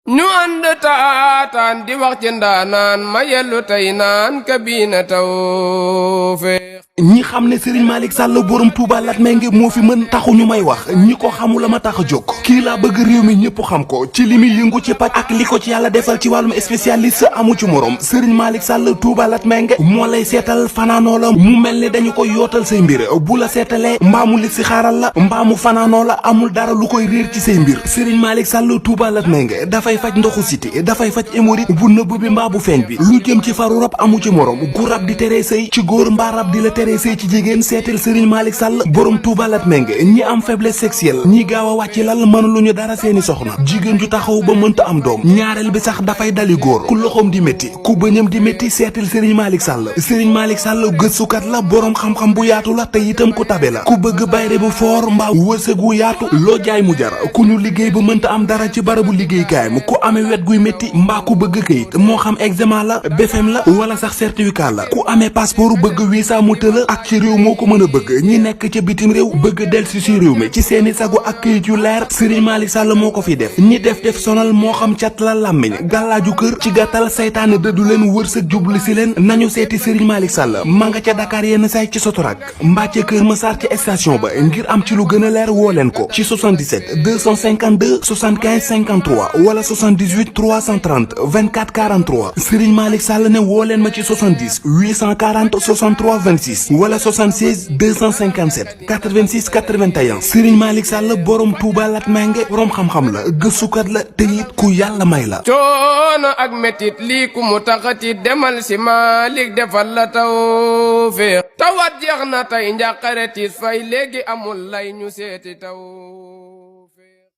ñu ànd taataan di wax ci ndaanaan ma yellu tey naan Kabina Tawfekh. ñi xam ne Serigne Malick Sall borom Touba Latmingué moo fi mën taxu ñu may wax ñi ko xamul la ma tax a jóg kii laa bëgg réew mi ñëpp xam ko ci li muy yëngu ci paj ak li ko ci yàlla defal ci wàllum spécialiste amu ci morom Serigne Malick Sall Touba Latmingué moo lay seetal fanaanoo la mu mel ni dañu koy yootal say mbir bu la seetalee mbaamu li si xaaral la mbaamu fanaanoo la amul dara lu koy réer ci say mbir Serigne Malick Sall Touba Latmingué dafay faj ndoxu siti dafay faj hémorroïde bu nëbb bi mbaa bu feeñ bi lu jëm ci faru rab amu ci morom gu rab di teree sëy ci góor mbaa rab di la teree sëy ci jigéen seetal Serigne Malick Sall borom Touba Latmingué ñi am faiblesse sexuelle ñi gaaw a wàcc lal mën lu ñu dara seeni soxna jigéen ju taxaw ba mënta am doom ñaareel bi sax dafay dali góor ku loxoom di métti ku bëñam di métti seetal Serigne Malick Sall Serigne Malick Sall gëstukat la borom xam-xam bu yaatu la te itam ku tabe la ku bëgg bayre bu foor mbaa wërsëg wu yaatu loo jaay mu jar ku ñu liggéey ba mënta am dara ci barabu liggéeykaayam ku amee wet guy métti mbaa ku bëgg këyit moo xam examen la BFEM la wala sax certificat la ku amee passeport bëgg visa mu tëla ak ci réew moo ko mën a bëgg ñi nekk ca bitim réew bëgg delsi si réew mi ci seeni sago ak këyit yu leer Serigne Malick Sall moo ko fi def ñi def sonal moo xam cat la làmmiñ gàllaaju kër ci gàttal saytaane dëddu leen wërsëg jublu si leen nañu seeti Serigne Malick Sall ma nga ca Dakar yenn say ci Sotorak mbaa ca Kër Massar ca station ba ngir am ci lu gën a leer woo leen ko ci 77 252 75 53 wala 78 330 24 43 Serigne Malick Sall ne woo leen ma ci 70 840 63 26 wala 76 257 86 81 Serigne Malick Sall borom Touba Latmingué borom xam-xam la gëstukat la te it ku yàlla may la. coono ak metit lii ku mu taxati demal si Malick defal la Tawfekh tawat jeex na tey njàqare tiis fay léegi amul lay ñu seeti Tawfekh.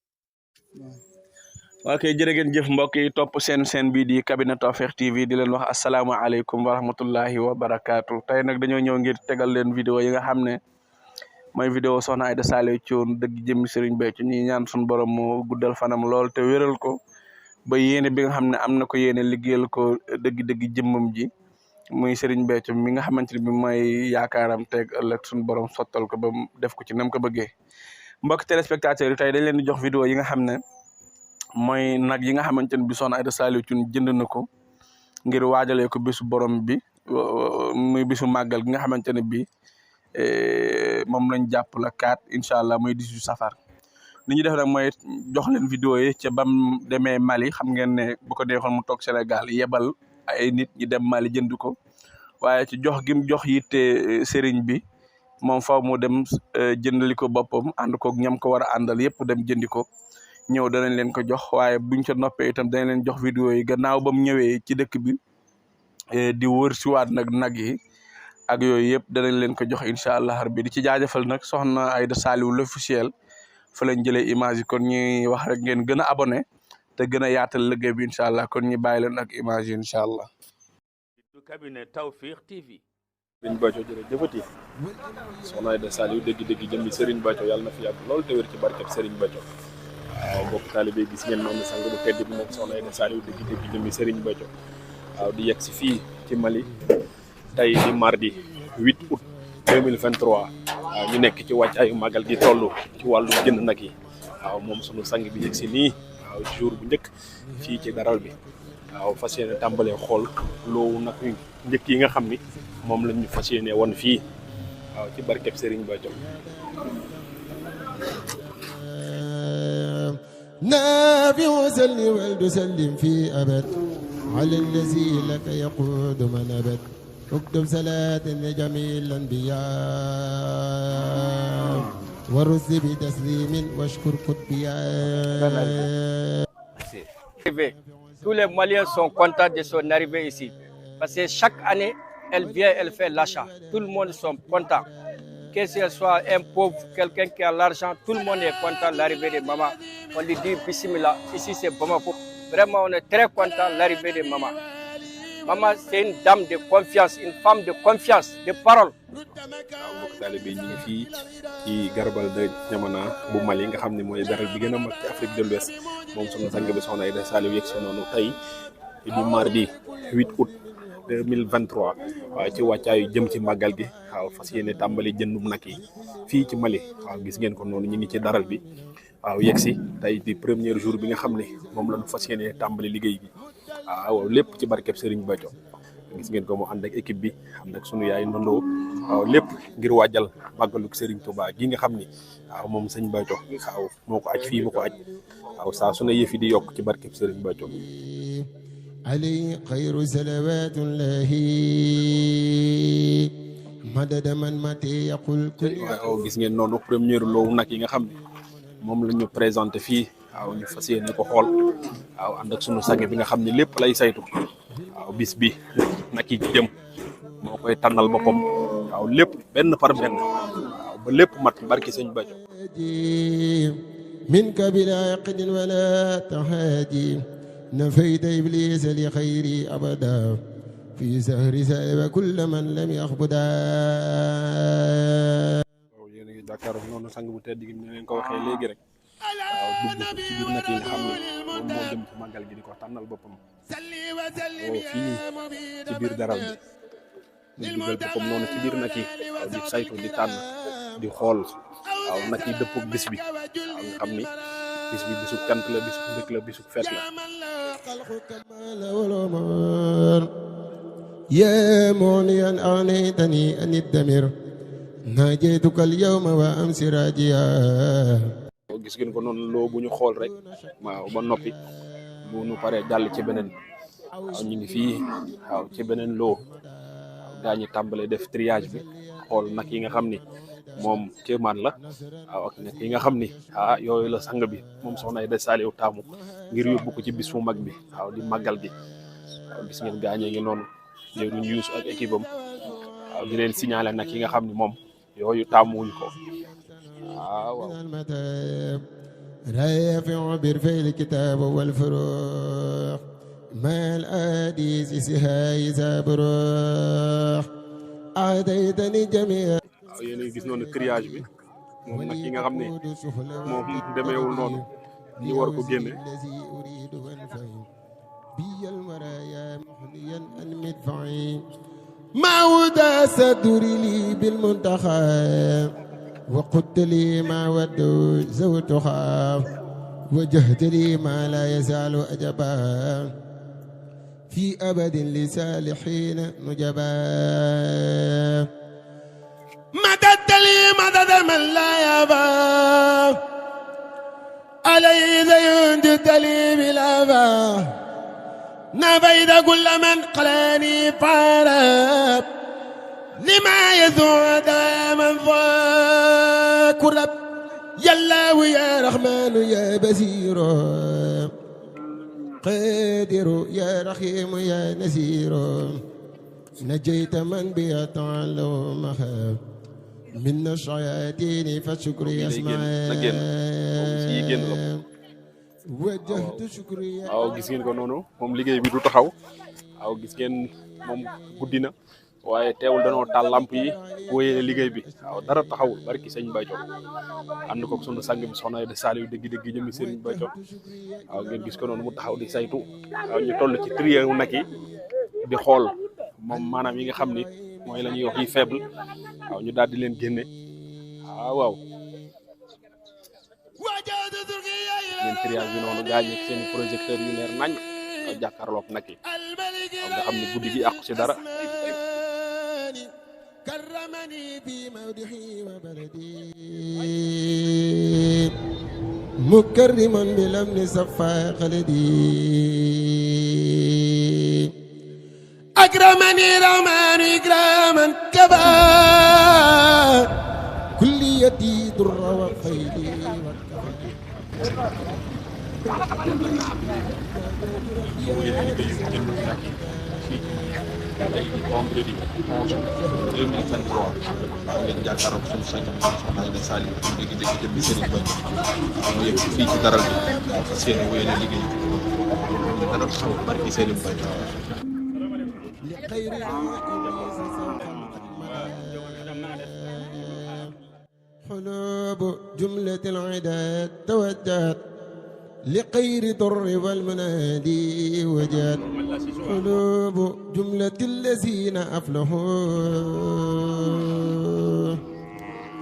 waa kay jërë ngeen jëf mbokk yi topp seen bii di Kabina Tawfekh TV di leen wax asalaamaaleykum wa rahmatullahi wa barakaatu tey nag dañoo ñëw ngir tegal leen vidéo yi nga xam ne mooy vidéo soxna Aïda Saliou Thioune dëgg jëmmi Serigne Béthio ñi ñaan suñu borom moo guddal fanam lool te wéral ko ba yéene bi nga xam ne am na ko yéene liggéeyal ko dëgg-dëgg jëmmam ji muy Serigne Béthio mi nga xamante ne bi mooy yaakaaram teeg ëllëg suñu borom sottal ko ba def ko ci nam ko bëggee mbokk téléspectateurs yi tey dañ leen di jox vidéo yi nga xam ne mooy nag yi nga xamante ne bi soxna Aïda Saliou Thioune jënd na ko ngir waajalee ko bisu borom bi muy bisu màggal gi nga xamante ne bi moom lañ jàpp la 4 incha allah muy 18 safar li ñu def nag mooy jox leen vidéo yi ca bam demee Mali xam ngeen ne bu ko deexoon mu toog Sénégal yebal ay nit ñi dem Mali jënd ko waaye ci jox gim jox yitte sëriñ bi moom faw mu dem jëndali ko boppam ànd ko ñam ko war a àndal yëpp dem jëndi ko ñëw danañ leen ko jox waaye buñ ca noppee itam danañ leen jox vidéo yi gannaaw ba mu ñëwee ci dëkk bi di wër si waat nag yi ak yooyu yëpp danañ leen ko jox incha allah rabbi di ci jaajëfal nag soxna Aïda Saliou l'officiel fa lañ jëlee image yi kon ñuy wax rek ngeen gën a abonné te gën a yaatal liggéey bi incha allah kon ñu bàyyi leen ak image yi incha allah. du Kabina Tawfekh TV. Serigne Béthio jërëjëfati soxna Aïda Saliou dëgg-dëgg jëmmi Serigne Béthio yàlla na fi yàgg lool te wér ci barkeb Serigne Béthio waaw mbokk taalibe gis ngeen noonu sang bu tedd bi moom soxna Aïda Saliou dëgg-dëgg jëmmi Serigne Béthio waaw di yegg si fii ci Mali tey di mardi 8 août 2023 waaw ñu nekk ci wàccaayu màggal gi toll ci wàllu jënd nag yi waaw moom sunu sang bi yegg si nii waaw jour bu njëkk fii ci daral bi waaw fas yéene tàmbalee xool loowu nag njëkk yi nga xam ni moom lañ ñu fas yéene woon fii waaw ci barkeb Serigne Béthio نافع وسلم وسلم في أبد على الذي لك يقود من أبد اكتب صلاة لجميع الأنبياء ورسل بتسليم واشكر قطبيا. Tous les Maliens sont contents de son arrivée ici parce que chaque année elle vient, elle fait l'achat. Tout le monde sont contents. Que ce soit un pauvre, quelqu'un qui a l'argent, tout le monde est content de l'arrivée de maman. On lui dit bismillah, ici c'est Bamako. Vraiment, on est très content de l'arrivée de maman. Maman, c'est une dame de confiance, une femme de confiance, de parole. waaw mbokk taalibe ñu ngi fii ci Garabal de Niamana bu Mali nga xam ne mooy daral bi gën a mag ci Afrique de l'Ouest moom sunu sang bi soxna Aïda Saliou yegg si noonu tey di mardi 8 août 2023 waaw ci wàccaayu jëm ci màggal gi waaw fas yéene tàmbali jëndum nag yi fii ci Mali waaw gis ngeen ko noonu ñu ngi ci daral bi waaw yegg si tey di premier jour bi nga xam ne moom la ñu fas yéene tàmbali liggéey bi waaw lépp ci barkeb Serigne Béthio gis ngeen ko mu ànd ak équipe bi ànd ak sunu yaay ndondoo waaw lépp ngir waajal màggaluk Serigne Touba gi nga xam ni waaw moom sëñ Béthio waaw moo ko aj fii moo ko aj waaw saa su ne yëf yi di yokk ci barkeb Serigne Béthio علي خير صلوات الله مدد من متي يقول كل waaw gis ngeen noonu première loowu nag yi nga xam ne moom la ñu présenté fii waaw ñu fas yéene ko xool waaw ànd ak sunu sang bi nga xam ne lépp lay saytu waaw bis bi nag yi jëm moo koy tànnal boppam waaw lépp benn par benn waaw ba lépp mat barki sëñ Béthio منك بلا عقد ولا تحاجي نفيت إبليس لخيري أبدا في سهر سائب كل من لم يخبدا waaw yéen a ngi jàkkaarloo noonu sang bu tedd gi ni leen ko waxee léegi rek waaw dugg ci biir nag yi nga xam ne moom moo jëm ci màggal gi di ko tànnal boppam fii ci biir daral bi ñu dugal boppam noonu ci biir nag yi waaw di saytu di tànn di xool waaw nag yi dëppoo bis bi waaw nga xam ni bis bi bisub cant la bisub ndëkk la bisub feet la يا موليا أغنيتني أن الدمر ناجيتك اليوم وأمس راجيا gis ngeen ko noonu loo bu ñu xool rek waaw ba noppi bu ñu paree jàll ci beneen waaw ñu ngi fii waaw ci beneen loo waaw gaa ñi tàmbalee def triage bi xool nag yi nga xam ni moom kéemaan la waaw ak nag yi nga xam ni yooyu la sang bi moom Soxna Aïda Saliou taamu ngir yóbbu ko ci bis mu mag bi waaw di màggal gi waaw gis ngeen gaañee ngi noonu léegi ñu yuusu ak équipe am waaw di leen signaler nag yi nga xam ni moom yooyu taamuwuñ ko waaw رافع برفي الكتاب والفروح ما الآديس سهاي زابروح عاديتني جميع waaw yéen a ngi gis noonu triage bi moom nag yi nga xam ne moom demeewul noonu ñu war ko génne الذي أريد والفهم بي المرايا محنيا أن مدفعي معود صدري لي بالمنتخى وقلت لي ما ودوا زوتها وجهت لي ما لا يزال أجبا في أبد لسالحين نجبا مددت لي مدد من لا يبا علي زين جدت لي بلابا نفيد كل من قلاني فارب لما يذوع دائما ذاك رب يا الله يا رحمن يا بصير قادر يا رحيم يا نسير نجيت من بيتعلمها من الشياطين فشكري يسمع وجهت شكري waaw gis ngeen ko noonu moom liggéey bi du taxaw waaw gis ngeen moom guddi na waaye teewul danoo taal lamp yi wóyee liggéey bi waaw dara taxawul barki sëñ Béthio ànd ko sunu sang bi Soxna Aïda Saliou dëgg-dëgg jëmi Serigne Béthio waaw ngeen gis ko noonu mu taxaw di saytu waaw ñu toll ci trier nag yi di xool moom maanaam yi nga xam ni mooy la ñuy wax yi faible waaw ñu daal di leen génne waaw ngeen triage bi noonu gaañ ak seen projecteur yu leer nañ waaw jàkkaarloog nag yi waaw nga xam ni guddi gi àqu si dara كرمني في موضحي وبلدي مكرما بلمن صفا خلدي أكرمني رحمن إكراما كبا كليتي در وخيلي vendredi 11 2023 ngeen jàkkaarloog suñu sang bi Soxna Aïda Saliou dégg-dégg jëm bi Serigne Béthio mu yegg fii ci daral bi fas yéene wéyale liggéey bi dara taxaw barki Serigne Béthio حلوب جملة العداد توجهت لخير ضر والمنادي وجاد قلوب جملة الذين أفلحوا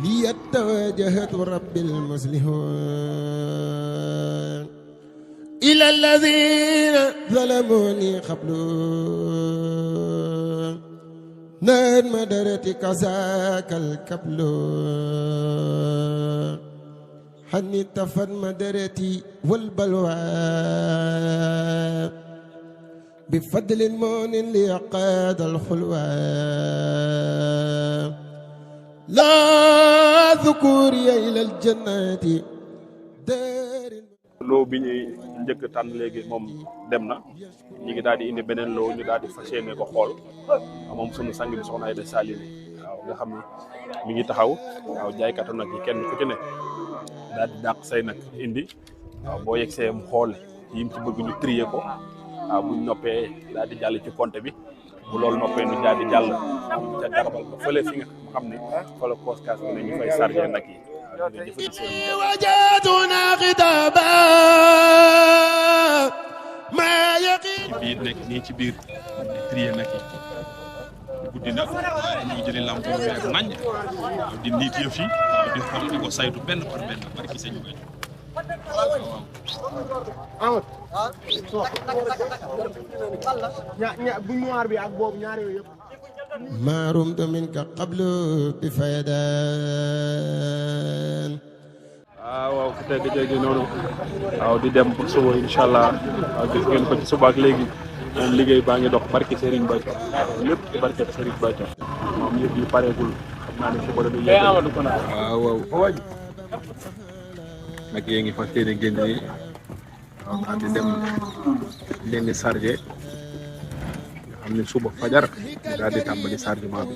ليتوجهت رب المصلحون إلى الذين ظلموني قبل نار مدرتك ذاك الكبل حني تفن مدرتي والبلوى بفضل مون ليقاد الخلوى لا ذكوري إلى الجنات دار loo bi ñuy njëkk tànn léegi moom dem na ñi ngi daal di indi beneen loo ñu daal di fas yéene ko xool moom sunu sang bi soxna Aïda Saliou waaw nga xam ne mi ngi taxaw waaw jaaykatu nag yi kenn ku ci ne daal di dàq say nag indi waaw boo yegsee mu xool yim ci bëgg ñu trier ko waaw buñ noppee daal di jàll ci compte bi bu loolu noppee ñu daal di jàll ca garabal ba fële fi nga xam ne fa la pooskas bi ne ñu fay chargé nag yi وجدنا خطابا ما يقين ci biir nekk nii ci biir di trier nag yi guddi na ñu ngi jëli lamp yu weer nañ di niit yëf yi di xool di ko saytu benn par benn barki sëñ bi bu noir bi ak boobu ñaar yooyu yëpp ما رمت منك قبل بفيدان waaw ku teg jéegi noonu waaw di dem pour suba incha allah waaw gis ngeen ko ci suba ak léegi liggéey baa ngi dox barki Serigne Bacco lépp ci barke Serigne Bacco moom yëpp yi pareegul xam naa ne suba dañuy yegg ko nag waaw nag yee ngi fas yéene génn nii waaw di dem leen di chargé nga xam ne suba fajar ñu daal di tàmbali chargement bi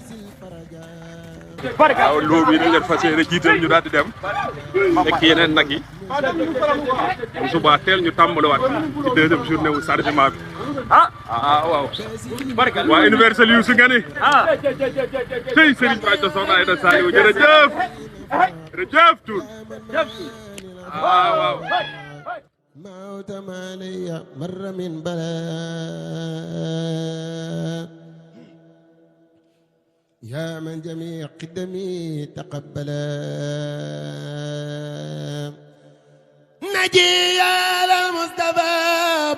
waaw loo bi dañ leen fas yéene jiital ñu daal di dem fekk yeneen nag yi bu subaa teel ñu tàmbaliwaat ci deuxième journée wu chargement bi waaw waa universel yu su nga ni tey Serigne Bacco soxna Aïda Saliou jërëjëf jërëjëf tuut waaw موت ما لي مر من بلاء يا من جميع قدمي تقبلا نجي على المصطفى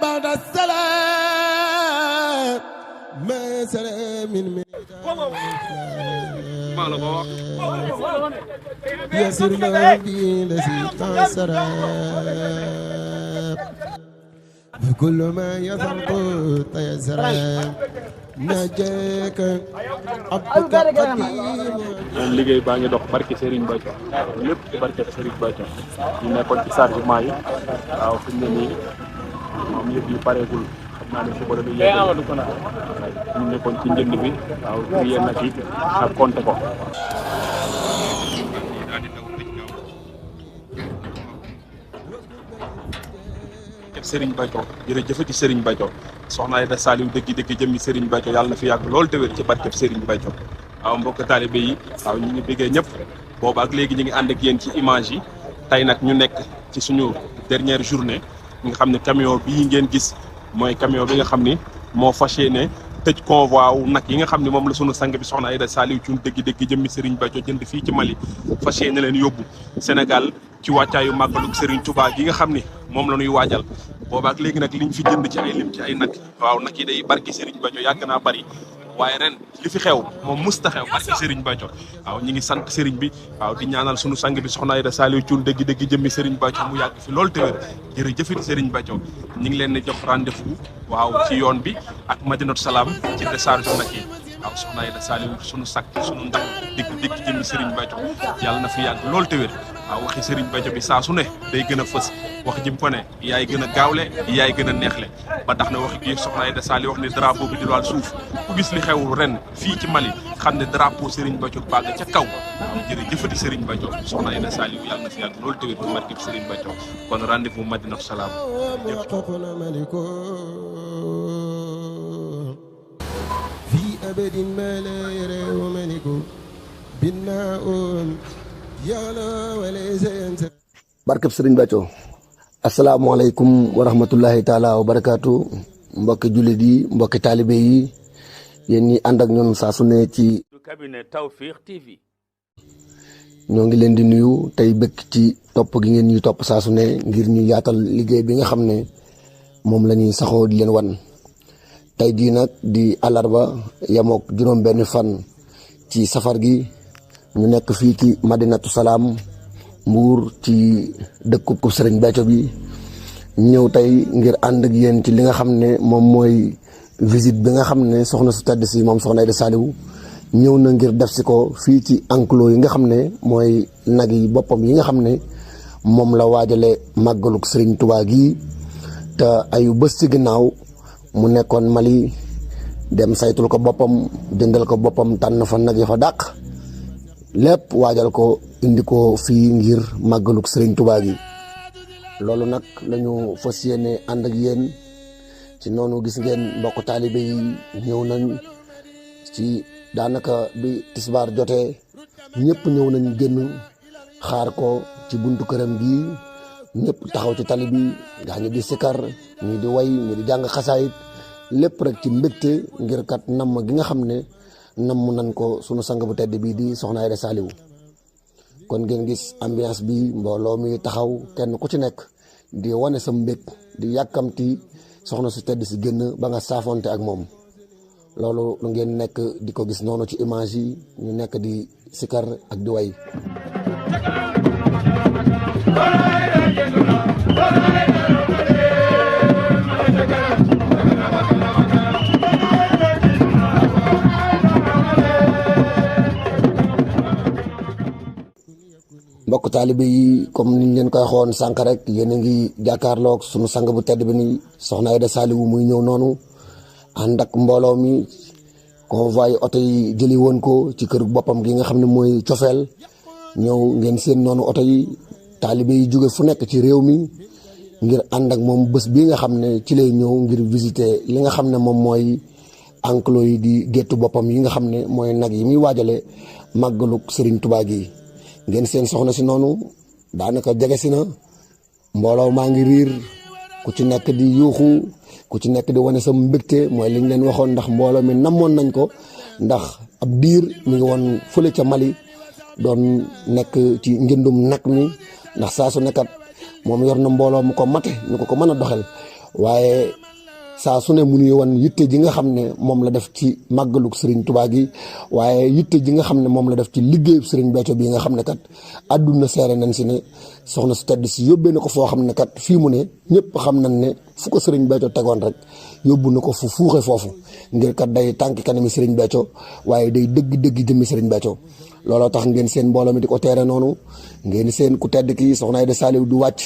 بعد السلام ما سلام من يسر لي الذي تنصرا بكل ما يثرت تيسرا نجاك عبدك قديم liggéey baa ngi dox barke Serigne Bacco lépp ci barke Serigne Bacco ñu nekkoon ci chargement yi waaw fi mu ne nii moom yëpp yi pareegul xam naa ne suba dañuy yegg ñu nekkoon ci njënd bi waaw pour yéen nag yi ak compter ko. Serigne Bacco jërëjëfati Serigne Bacco soxna Aïda Saliou dëgg-dëgg jëmmi Serigne Bacco yàlla na fi yàgg lool te wér ci barkeb Serigne Bacco waaw mbokk taalibe yi waaw ñu ngi bëggee ñëpp boobu ak léegi ñu ngi ànd ak yéen ci image yi tey nag ñu nekk ci suñu dernière journée nga xam ne camion bii ngeen gis mooy camion bi nga xam ni moo fas yéene tëj convoi wu nag yi nga xam ne moom la sunu sang bi soxna Aïda Saliou ci dëgg-dëgg jëmmi Serigne Bacco jënd fii ci Mali fas yéene leen yóbbu Sénégal ci wàccaayu màggalug Serigne Touba gi nga xam ni moom la ñuy waajal boobaak léegi nag liñ fi jënd ci ay lim ci ay nag waaw nag yi day barki Serigne Bacco yàgg naa bari waaye ren li fi xew moom musta xew barki Serigne Bacco waaw ñi ngi sant Serigne bi waaw di ñaanal sunu sang bi soxna Aïda Saliou Thioune dëgg-dëgg jëmmi Serigne Bacco mu yàgg fi loolu te wér jërëjëfati Serigne Bacco ñi ngi leen di jox rendez-vous waaw ci yoon bi ak Madinatu Salaam ci décharge nag yi waaw soxna Aïda Saliou sunu sakk sunu ndax dëgg-dëgg jëmmi Serigne Bacco yàlla na fi yàgg loolu te wér waaw waxi Serigne Bacco bi saa su ne day gën a fës wax jëm fa ne yaay gën a gaawle yaay gën a neexle ba tax na waxi gi soxna Aïda Saliou wax ne drapeau bi di laal suuf ku gis li xew ren fii ci Mali xam ne drapeau Serigne Bacco bàgg ca kaw jërëjëfati Serigne Bacco soxna Aïda Saliou yàlla na fi yàgg loolu tëwét ci barkeb Serigne Bacco kon rendez-vous Madinatu Salaam وقفنا ملك في أبد ما لا يراه ملك بناء يعلى وليس ينسى barkeb Serigne Bacco asalaamaaleykum wa rahmatullahi taala wa barakaatu mbokki jullit yi mbokki taalibe yi yéen ñi ànd ak ñun saa su ne ci cabinet Tawfekh TV ñoo ngi leen di nuyu tey bëgg ci topp gi ngeen ñuy topp saa su ne ngir ñu yaatal liggéey bi nga xam ne moom la ñuy saxoo di leen wan tey jii nag di àllarba yamook juróom benn fan ci safar gi ñu nekk fii ci Madinatu Salaam Mbuur ci dëkku Sëriñ Béthio bi ñëw tey ngir ànd ak yéen ci li nga xam ne moom mooy visite bi nga xam ne soxna su tedd si moom soxna Aïda Saliou ñëw na ngir def si ko fii ci enclos yi nga xam ne mooy nag yi boppam yi nga xam ne moom la waajale màggaluk Sëriñ Tuubaa gi te ayu bés ci ginnaaw mu nekkoon Mali dem saytul ko boppam jëndal ko boppam tànn fa nag ya fa dàq lépp waajal ko indi ko fii ngir màggaluk Sëriñ Tuubaa gi loolu nag lañu fas yéene ànd ak yéen ci noonu gis ngeen mbokk taalibe yi ñëw nañ ci daanaka bi tisbaar jotee ñëpp ñëw nañ génn xaar ko ci buntu këram gi ñëpp taxaw ci tali bi gaa ñi di sikar ñi di way ñi di jàng xasaayit lépp rek ci mbégte ngir kat namm gi nga xam ne namm nañ ko sunu sang bu tedd bii di soxna Aïda Saliou kon ngeen gis ambiance bi mbooloo mi taxaw kenn ku ci nekk di wane sa mbég di yàkkamti soxna su tedd si génn ba nga saafonte ak moom loolu ngeen nekk di ko gis noonu ci image yi ñu nekk di sikar ak di way mbokk taalibe yi comme niñ leen koy xoon sànq rek yéen a ngi jàkkaarloog sunu sang bu tedd bi ni soxna Aïda Saliou muy ñëw noonu ànd ak mbooloo mi convoy oto yi jëli woon ko ci kër boppam gi nga xam ne mooy cofeel ñëw ngeen seen noonu oto yi taalibe yi jóge fu nekk ci réew mi ngir ànd ak moom bés bi nga xam ne ci lay ñëw ngir visiter li nga xam ne moom mooy enclos yi di géttu boppam yi nga xam ne mooy nag yi muy waajale màggaluk Sëriñ Tuubaa gi ngeen seen soxna si noonu daanaka jege si na mbooloo maa ngi riir ku ci nekk di yuuxu ku ci nekk di wane sa mbégte mooy liñ leen waxoon ndax mbooloo mi namoon nañ ko ndax ab diir mi ngi woon fële ca Mali doon nekk ci njëndum nag mi ndax saa su nekkat moom yor na mbooloo mu ko mate ñu ko mën a doxal waaye saa su ne mu ngi woon yitte ji nga xam ne moom la def ci màggaluk Sëriñ Tuubaa gi waaye yitte ji nga xam ne moom la def ci liggéeyu Sëriñ Béthio bi nga xam ne kat àdduna seere nañ si ne soxna su tedd si yóbbee na ko foo xam ne kat fii mu ne ñëpp xam nañ ne fu ko Sëriñ Béthio tegoon rek yóbbu na ko fu fuuxe foofu ngir kat day tànki kanami Sëriñ Béthio waaye day dëgg jëmmi Sëriñ Béthio looloo tax ngeen seen mbooloo mi di ko teere noonu ngeen seen ku tedd kii soxna Aïda Saliou du wàcc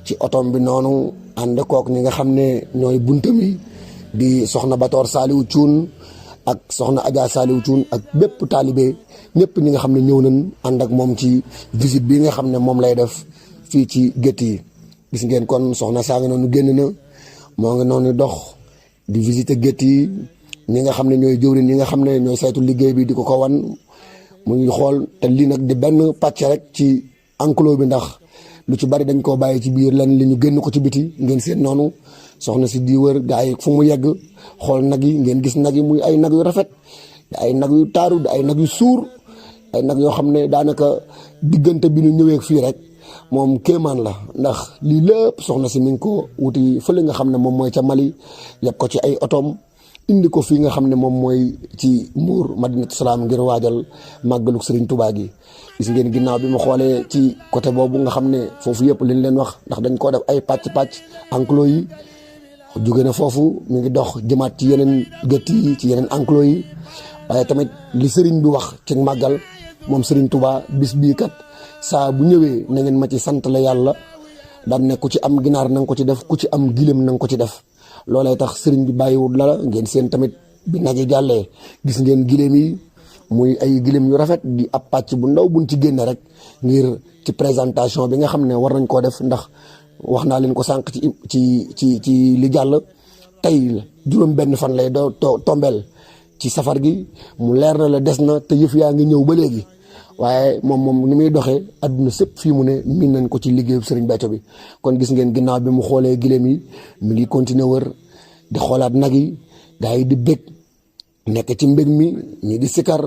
ci otom bi noonu ànd kook ñi nga xam ne ñooy buntam yi di soxna Batoor Saliou Thioune ak soxna Adja Saliou Thioune ak bépp taalibe ñëpp ñi nga xam ne ñëw nañ ànd ak moom ci visite bi nga xam ne moom lay def fii ci gétt yi gis ngeen kon soxna saa ngi noonu génn na moo ngi noonu dox di visiter gétt yi ñi nga xam ne ñooy jëwriñ ñi nga xam ne ñooy saytu liggéey bi di ko wan mu ngi xool te lii nag di benn pàcc rek ci enclos bi ndax lu ci bari dañ koo bàyyi ci biir lan li ñu génn ko ci biti ngeen seen noonu soxna si di wër gaa yi fu mu yegg xool nag yi ngeen gis nag yi muy ay nag yu rafet ay nag yu taaru ay nag yu suur ay nag yoo xam ne daanaka diggante bi ñu ñëwee fii rek moom kéemaan la ndax lii lépp soxna si mi ngi ko wuti fële nga xam ne moom mooy ca Mali yeb ko ci ay otoom indi ko fii nga xam ne moom mooy ci Mbuur Madinatu Salaam ngir waajal màggaluk Sëriñ Tuubaa gi gis ngeen ginnaaw bi ma xoolee ci côté boobu nga xam ne foofu yëpp liñ leen wax ndax dañ koo def ay pàcc enclos yi jóge na foofu mi ngi dox jëmaat ci yeneen gëtt yi ci yeneen enclos yi waaye tamit li sëriñ bi wax ci màggal moom Sëriñ Tuubaa bis bii kat saa bu ñëwee na ngeen ma ci sant la yàlla daan ne ku ci am ginaar na nga ko ci def ku ci am gilem na nga ko ci def loolee tax sëriñ bi bàyyiwul la ngeen seen tamit bi nag yi jàllee gis ngeen gileem yi muy ay gileem yu rafet di ab pàcc bu ndaw buñ ci génne rek ngir ci présentation bi nga xam ne war nañ koo def ndax wax naa leen ko sànq ci li jàll tey juróom benn fan lay tombeel ci safar gi mu leer na la des na te yëf yaa ngi ñëw ba léegi waaye moom ni muy doxee adduna sëpp fii mu ne miin nañ ko ci liggéeyu Sëriñ Béthio bi kon gis ngeen ginnaaw bi mu xoolee gileem yi mi ngi continuer wër di xoolaat nag yi gaa yi di bég nekk ci mbég mi ñii di sikar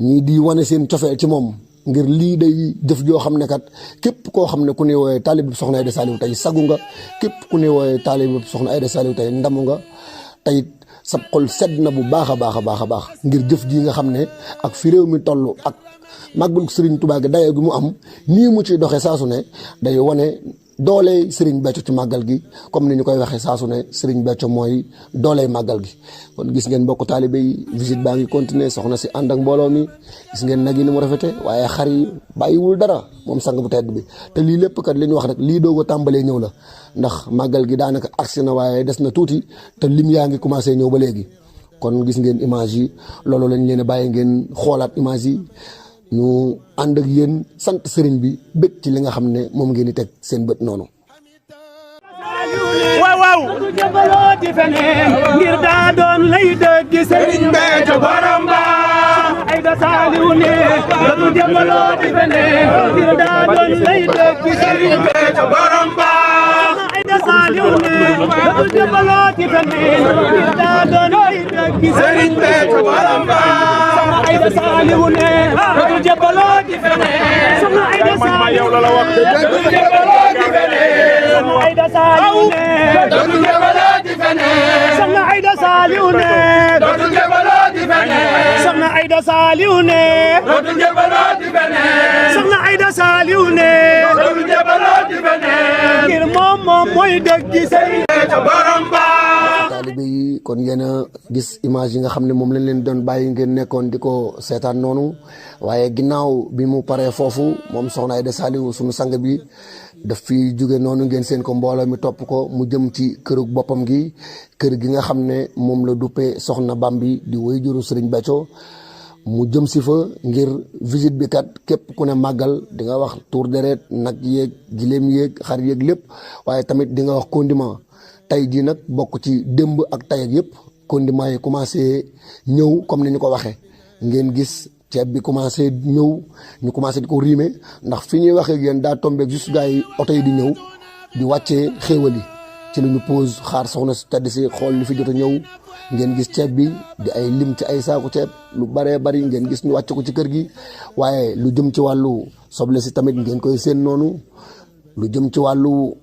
ñii di wane seen cofeel ci moom ngir lii day jëf joo xam ne kat képp koo xam ne ku ne wooyee taalib soxna Aïda Saliou tey sagu nga képp ku ne wooyee taalib soxna Aïda Saliou tey ndamu nga tey sab xol sedd na bu baax a baax a baax a baax ngir jëf ji nga xam ne ak fi réew mi toll ak màggalu Serigne Touba gi dayoo gi mu am nii mu ciy doxee saa su ne day wane doole Serigne Béthio ci màggal gi comme ni ñu koy waxee saa su ne Serigne Béthio mooy doole màggal gi. kon gis ngeen mbokk taalibe yi visite baa ngi continuer soxna si ànd ak mbooloo mi gis ngeen nag yi ni mu rafete waaye xar yi bàyyiwul dara moom sang bu tedd bi te lii lépp kat li ñu wax rek lii doog a tàmbalee ñëw la ndax màggal gi daanaka agsi na waaye des na tuuti te lim yaa ngi commencé ñëw ba léegi kon gis ngeen image yi loolu lañ leen a bàyyi ngeen xoolaat image yi. ñu ànd ak yéen sant sëriñ bi bëgg ci li nga xam ne moom ngeen di teg seen bët noonu. waaw waaw jabaloo ci feneen ngir daa doon lay dëgg sëriñ Béthio borom ba Aïda Saliou ne dootu jabaloo ci feneen ngir daa doon lay dëgg sëriñ Béthio borom ba Aïda Saliou ne dootu jabaloo ci feneen ngir daa doon lay dëgg sëriñ Béthio borom ba Aïda Saliou ne dootu jabaloo ci feneen soxna Aïda Saliou dootu jabaloo ci feneen soxna Aïda Saliou dootu jabaloo ci feneen soxna Aïda Saliou ne dootu jabaloo ci feneen soxna Aïda Saliou ne dootu jabaloo ci feneen soxna Aïda Saliou ne dootu jabaloo ci feneen ngir moom mooy dëgg Sëriñ Béthio borom ba taalibe yi kon yéen a gis image yi nga xam ne moom lañ leen doon bàyyi ngeen nekkoon di ko seetaan noonu waaye ginnaaw bi mu paree foofu moom soxna Aïda Saliou sunu sang bi daf fi jóge noonu ngeen seen ko mbooloo mi topp ko mu jëm ci kërug boppam gi kër gi nga xam ne moom la duppee soxna Bambi di woy juru Serigne Béthio mu jëm si fa ngir visite bi kat képp ku ne màggal di nga wax tour deret nag yéeg giléem yéeg xar yéeg lépp waaye tamit di nga wax condiment tey jii nag bokk ci démb ak tay ak yëpp condiment yi commencé ñëw comme ni ñu ko waxee ngeen gis ceeb bi commencé ñëw ñu commencé di ko riime ndax fi ñuy waxee ak yéen daa tombé juste gars yi oto yi di ñëw di wàccee xéewal yi ci la ñu pause xaar soxna su tedd si xool li fi jot a ñëw ngeen gis ceeb bi di ay lim ci ay saaku ceeb lu baree bari ngeen gis ñu wàcc ko ci kër gi waaye lu jëm ci wàllu soble si tamit ngeen koy seen noonu lu jëm ci wàllu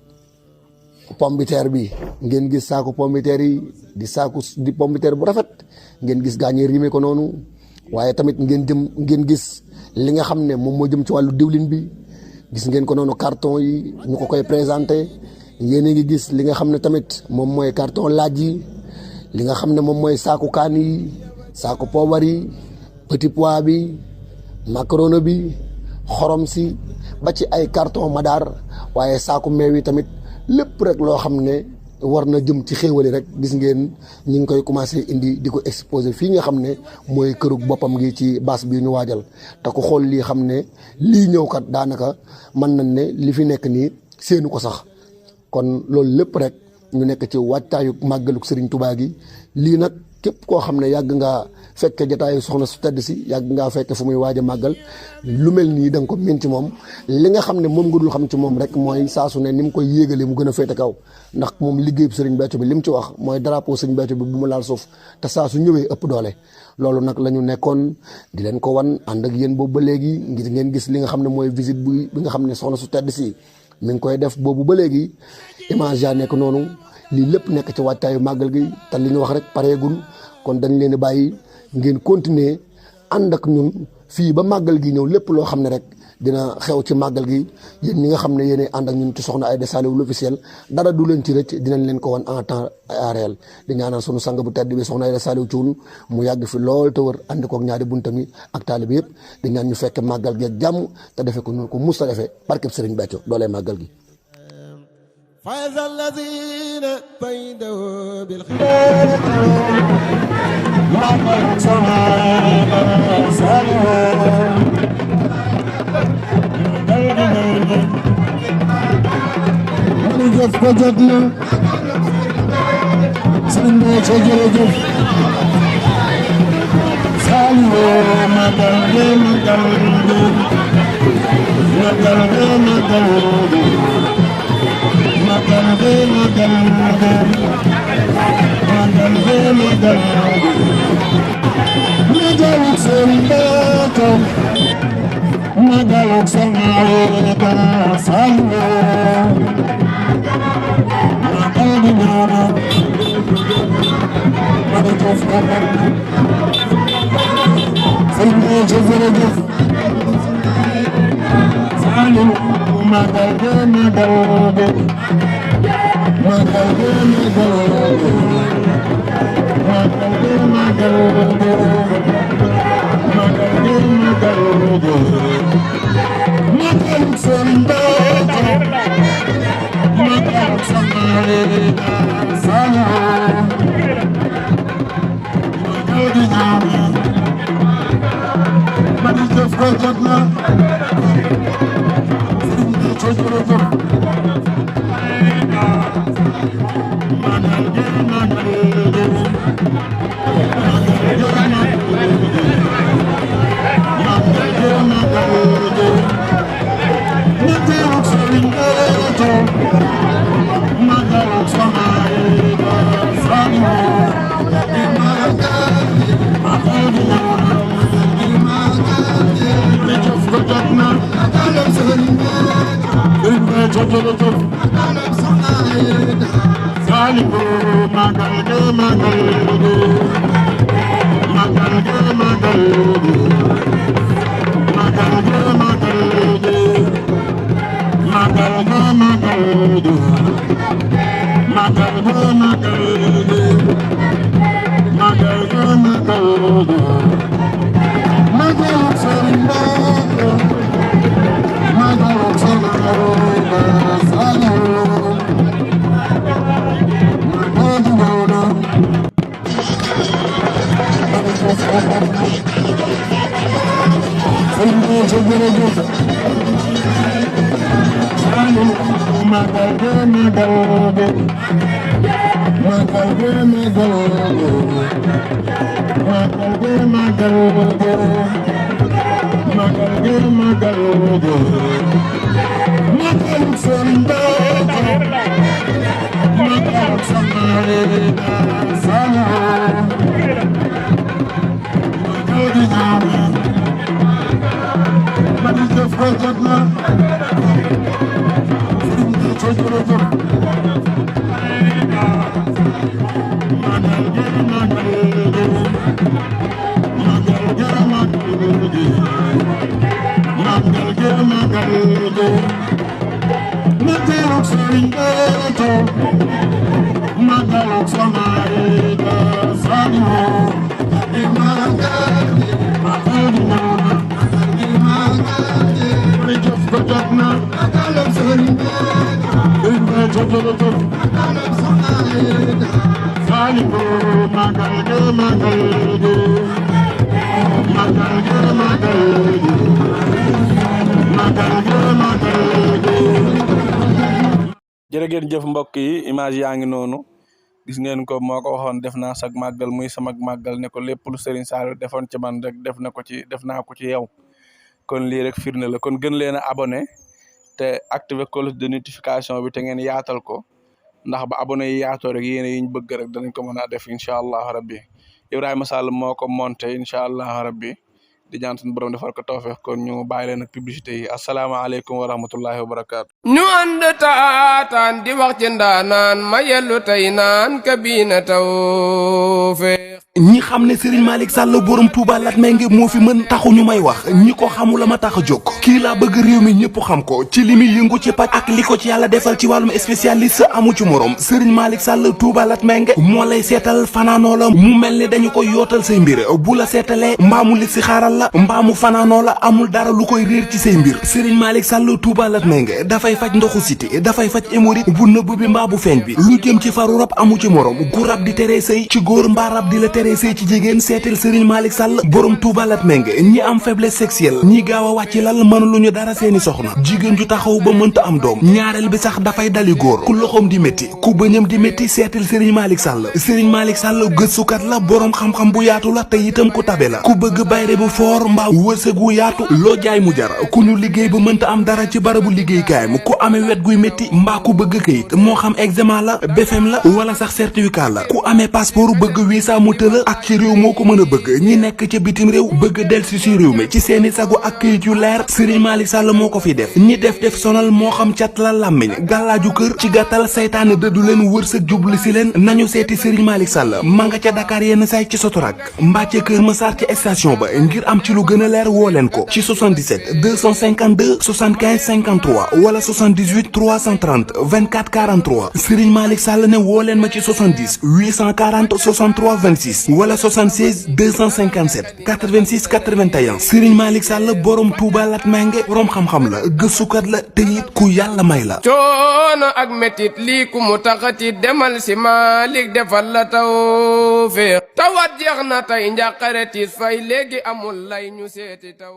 pombiteer bi ngeen gis saaku pombiteer yi di saaku di pombiteer bu rafet ngeen gis gaañee riime ko noonu waaye tamit ngeen gis li nga xam ne moom moo jëm ci wàllu diwlin bi gis ngeen ko noonu carton yi ñu ko koy présenté yéen a ngi gis li nga xam ne tamit moom mooy carton laaj yi li nga xam ne moom mooy saaku kaan yi saaku poobar yi petit pois bi macaroni bi xorom si ba ci ay carton madar waaye saaku meew yi tamit lépp rek loo xam ne war na jëm ci xéewali rek gis ngeen ñi ngi koy commencé indi di ko exposé fii nga xam ne mooy kërug boppam gi ci baas bii ñu waajal te ku xool lii xam ne lii ñëw kat daanaka mën nañ ne li fi nekk nii seenu ko sax kon loolu lépp rek ñu nekk ci wàccaayu màggaluk Serigne Touba gi lii nag képp koo xam ne yàgg ngaa fekke jotaayu soxna su tedd si yàgg ngaa fekke fu muy waaj a màggal lu mel nii da nga ko miin ci moom li nga xam ne moom nga dul xam ci moom rek mooy saa su ne ni mu koy yéegalee mu gën a féete kaw ndax moom liggéey bu Serigne Béthio bi li mu ci wax mooy drapeau Serigne Béthio bi bu mu laal suuf te saa su ñëwee ëpp doole loolu nag la ñu nekkoon di leen ko wan ànd ak yéen boobu ba léegi ngir ngeen gis li nga xam ne mooy visite bi nga xam ne soxna su tedd si mi ngi koy def boobu ba léegi image yaa nekk noonu lii lépp nekk ci wàccaayu màggal gi te li ñu wax rek pareegul kon dañ leen di bàyyi ngeen continuer ànd ak ñun fii ba màggal gi ñëw lépp loo xam ne rek dina xew ci màggal gi yéen ñi nga xam ne yéenay ànd ak ñun ci soxna Aïda Saliou l'officiel dara du leen ci rëcc dinañ leen ko wan en temps réel di ñaanal sunu sang bu tedd bi soxna Aïda Saliou Thioune mu yàgg fi lool te wër ànd kook ñaari buntam yi ak taalibe yëpp di ñaan ñu fekke màggal gi ak jàmm te defe ko ñu ko mus a defee barkeb Serigne Béthio doolee màggal gi فاز الذين بيدوا بالخير jëf ko jot na Serigne Béthio jërëjëf Saliou magal ge magal ge magal ge magal ge magal ge magal ge magal ge magal ge magal Serigne Béthio jërëgeen jëf mbokk yi image yaa ngi noonu gis ngeen ko moo ko waxoon def naa sag màggal muy sama màggal ne ko lépp lu Serigne Saliou defoon ci man rek def naa ko ci yow kon lii rek firnde la kon gën leen a abonné te activer cloche de notification bi te ngeen yaatal ko ndax ba abonné yi yaatoo rek yéen yiñ bëgg rek danañ ko mën a def incha allah rabbi Ibrahima Sall moo ko monté incha allah rabbi di ñaan suñu borom defal ko tawfeex kon ñu bàyyi leen ak publicité yi asalaamaaleykum wa rahmatullahi wa barakaatu. ñu ànd taataan di wax ci ndaanaan ma yellu tey naan kabina tawfeex. ñi xam ne Serigne Malick Sall borom Touba Latmingué moo fi mën taxu ñu may wax ñi ko xamul la ma tax a jóg kii laa bëgg réew mi ñëpp xam ko ci li muy yëngu ci paj ak li ko ci yàlla defal ci wàllum spécialiste amu ci morom Serigne Malick Sall Touba Latmingué moo lay seetal fanaanoo la mu mel ni dañu koy yootal say mbir bu la seetalee mbaamu li si xaaral la mbaamu fanaanoo la amul dara lu koy réer ci say mbir Serigne Malick Sall Touba Latmingué dafay faj ndoxu siti dafay faj hémorroïde bu nëbb bi mbaa bu feeñ bi lu jëm ci faru rab amu ci morom gu rab di teree sëy ci góor mbaa rab di la teree sëy ci jigéen seetal Serigne Malick Sall borom Touba Latmingué ñi am faiblesse sexuelle ñi gaaw a wàcc lal mënuluñu dara seeni soxna jigéen ju taxaw ba mënta am doom ñaareel bi sax dafay dali góor ku loxoom di métti ku bëñam di métti seetal Serigne Malick Sall Serigne Malick Sall gëstukat la borom xam-xam bu yaatu la te itam ku tabe la ku bëgg bayre bu foor mbaa wërsëg wu yaatu loo jaay mu jar ku ñu liggéey ba mënta am dara ci barabu liggéeykaayam ku amee wet guy métti mbaa ku bëgg kayit moo xam examen la BFEM la wala sax certificat la ku amee passeport bëgg visa mu tëla la ak ci réew moo ko mën a bëgg ñi nekk ca bitim réew bëgg delsi si réew mi ci seeni sago ak këyit yu leer Serigne Malick Sall moo ko fi def ñi def sonal moo xam cat la làmmiñ gàllaaju kër ci gàttal saytaane dëddu leen wërsëg jublu si leen nañu seeti Serigne Malick Sall ma nga ca Dakar yenn saay ci Sotorak mbaa ca Kër Massar ci station ba ngir am ci lu gën a leer woo leen ko ci 77 252 75 53 wala 78 330 24 43 Serigne Malick Sall ne woo leen ma ci 70 840 63 26 wala 76 257 86 81 Serigne Malick Sall borom Touba Lat Mingué borom xam-xam la gëstukat la te it ku yàlla may la. coono ak metit lii ku mu taxati demal si Malick defal la tawfeex tawat jeex na tey njàqare tiis fay léegi amul lay ñu seeti taw